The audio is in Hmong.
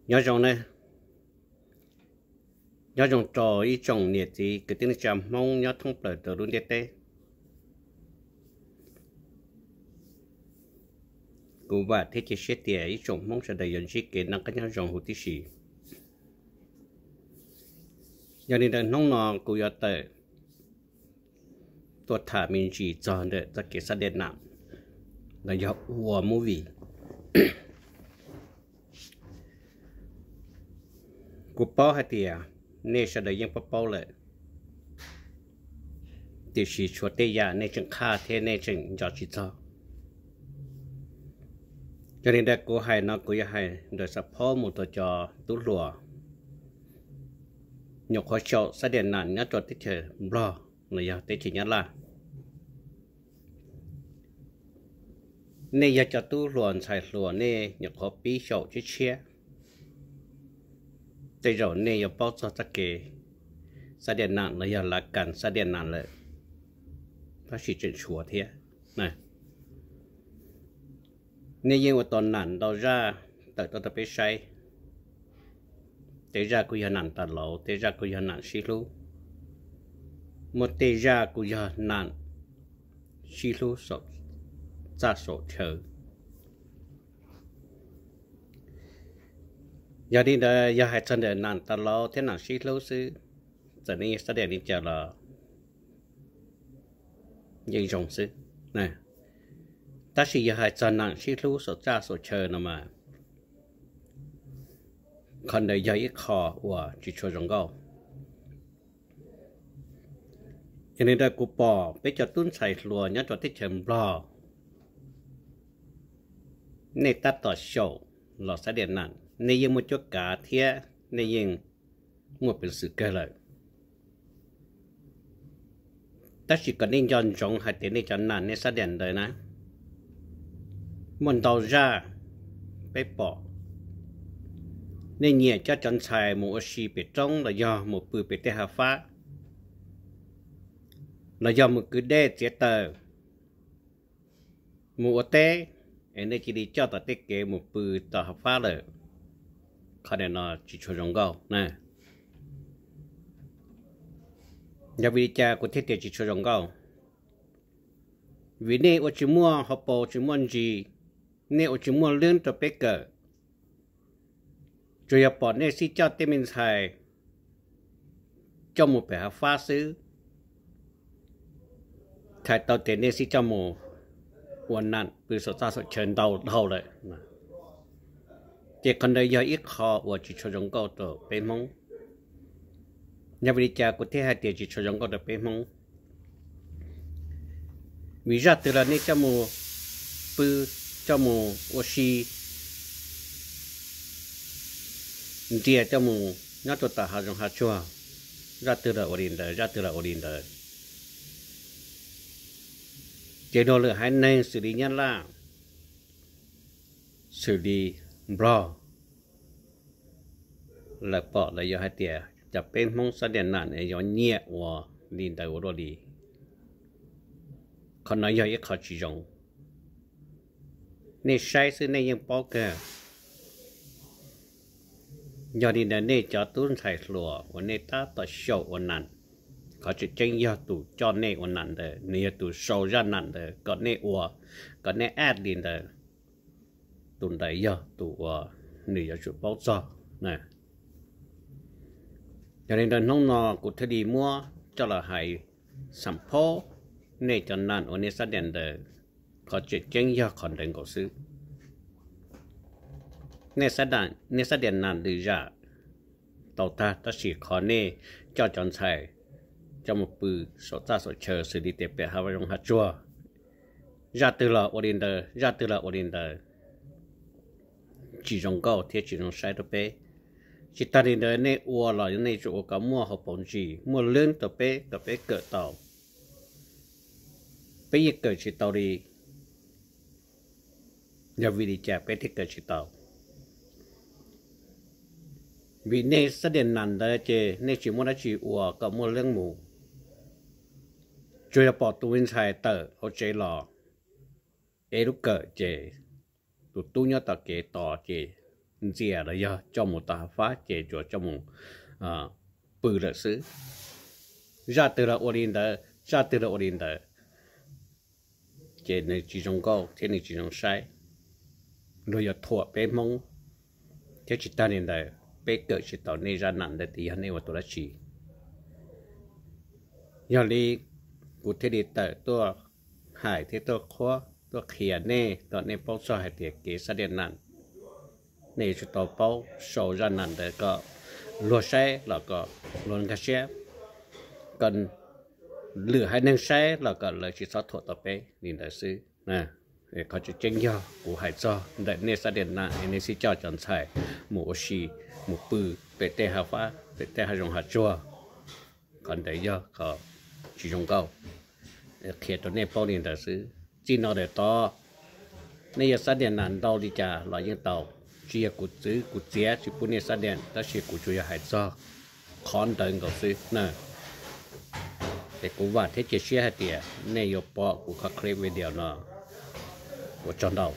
Nyob zoo ne, nyob zoo rau ib tsoom niam txiv kwv tij neej tsa Hmoob nyob thoob plaws rau lub ntiaj teb. Kuv vam thiab cia siab tias ib tsoom Hmoob sawv daws yuav ntsib kev noj qab nyob zoo huv tib si. Yog li ntawd hnub no kuv yuav tawm tuaj tham me ntsis txog ntawm txoj kev xab diam nam los yog ua movie. Kuv paub hais tias nej sawv daws yeej paub paub lawm, tiam sis tshuav tej yam nej tseem qhaj thiab nej tseem nco tsis txog. Yog li ntawd kuv hais no kuv yuav hais ntawm xav phob mus rau cov tub hluas nyuam qhuav xyaum xab diam nam nyob rau teb chaws Nplog los yog teb chaws Nyab Laj. Nej yog cov tub hluas ntxhais hluas, nej nyuam qhuav pib xyaum tshiab tshiab, tej zaum nej yuav paub txog txoj kev xab diam nam los yog lav kas xab diam nam lawm, tab sis tseem tshuav thiab. Nej yeej ua tau nam ntau zaj tawm tuaj rau peb saib. Tej zaj kuj yog nam tas lauv, tej zaj kuj yog nam sib hlub, muaj tej zaj kuj yog nam sib hlub saum txaj saum chaw. Yog li ntawd yog hais txog ntawm nam tas lauv thiab nam sib hlub xwb, txawm nej yeej xab diam li cas los yeej zoo xwb. Tab sis yog hais txog nam sib hlub saum txaj saum chaw no mas, qhov ntawd yog ib qho uas tsis tshua zoo nkauj. Yog li ntawd kuv pom peb cov tub ntxhais hluas nyob rau teb chaws Nplog, nej tab tom xyaum los xab diam nam, nej yeej muaj cuab kav thiab nej yeej muaj peev xwm kawg lawm. Tab sis kom nej nco ntsoov hais tias nej cov nam nej xab diam ntawd na, muaj ntau zaj peb pom, nej nyiam coj cov ntxhais mus ua si pem roob los yog mus pw pem tej hav fab, los yog mus kwv dej txiav taws, mus ua teb, es nej cia li coj tom tej kev mus pw tom hav fab lawm. Qhov ntawd no tsis tshua zoo nkauj na. Yog vim li cas kuv thiaj tias tsis tshua zoo nkauj? Vim nej ua tsis muaj hauv paus tsis muaj ntsis, nej ua tsis muaj lwb rau peb kawm. Tsuas yog pom nej sib coj tej me ntxhais coj mus pem hav fab xwb, thaum tau tias nej sib coj mus ua nam pw saum txaj saum chaw ntau dhau lawm. Ces qhov ntawd yog ib qho uas tsis tshua zoo nkauj rau peb Hmoob. Yog vim li cas kuv thiaj hais tias tsis tshua zoo nkauj rau peb Hmoob? Vim zaj twg los nej coj mus pw, coj mus ua si, ntiag coj mus nyob rau tom hav zoov hav tsuag, zaj twg los ua li ntawd, zaj twg los ua li ntawd. Ces luag lwm haiv neeg xws li Nyab Laj, xws li Nplog, lawv pom lawv yuav hais tias cov peb Hmoob xab diam nam yuav nyiam ua li ntawd ua luaj li. Qhov no yog ib qho tsis zoo. Nej saib xwb nej yeej paub kawg. Yog li ntawd nej cov tub ntxhais hluas uas nej tab tom xyaum ua nam, qhov tseem ceeb yog tus coj nej ua nam ntawd, nws yog tus sau zaj nam ntawd kom nej ua, kom nej act li ntawd, tus ntawd yog tus uas nws yuav tsum paub txog. Yog li ntawd hnub no kuv thiaj li muab coj los hais xam phob nej cov nam uas nej xab diam ntawd, qhov tseem ceeb yog qhov ntawd nkaus xwb. Nej xab diam nam lwm zam tau tag, tab sis qhov nej coj cov ntxhais coj mus pw saum txaj saum chaw xws li tias pem hav zoov hav tsuag, zaj twg los ua li ntawd, zaj twg los ua li ntawd, tsis zoo nkauj thiab tsis zoo saib rau peb. Tsis tag li ntawd nej ua los nej tsuas ua kom muaj hauv paus ntsis, muaj lwb rau peb kom peb kawm tau. Peb yeej kawm tsis tau li. Yog vim li cas peb thiaj kawm tsis tau? Vim nej xab diam nam ntawd ces nej tsis muaj dab tsi ua kom muaj lwb mus. Tsuas yog pom tus me ntxhais tawm hauv tsev los ev lub kawm ces tus tub nyob tom kev tos ces ntxias los yog coj mus tau hav fab ces tsuas coj mus pw lawm xwb. Zaj twg los ua li ntawd, zaj twg los ua li ntawd, ces nws tsis zoo nkauj thiab nws tsis zoo saib. Luag yuav thuam peb Hmoob, thiab tsis tag li ntawd peb kawm tsis tau nej zaj nam ntawd tias yog nej ua tus dab tsi. Yog li kuv thiaj li tawm tuaj hais thiab tuaj qhuab tuaj qhia nej kom nej paub txog hais tias kev xab diam nam, nej yuav tsum tau paub sau zaj nam ntawd kom luag saib los kom luag nkag siab, kom lwm haiv neeg saib los kom lawv tsis txhob thuam tau peb li ntawd xwb. Qhov tseem ceeb yog kuv hais txog ntawm nej xab diam nam es nej sib coj cov ntxhais mus ua si, mus pw pem tej hav fab pem tej hav zoov hav tsuag. Qhov ntawd yog qhov tsis zoo nkauj, qhia rau nej paub li ntawd xwb. Txij no tawm tod, nej yuav xab diam nam ntau li cas los yeej tau, tsis yog kuv txwv kuv txiav tsis pub nej xab diam, tab sis kuv tsuas yog hais txog qhov ntawd nkaus xwb na. Es kuv vam thiab cia siab hais tias nej yuav pom kuv qhov clip video no. Ua tsaug ntau.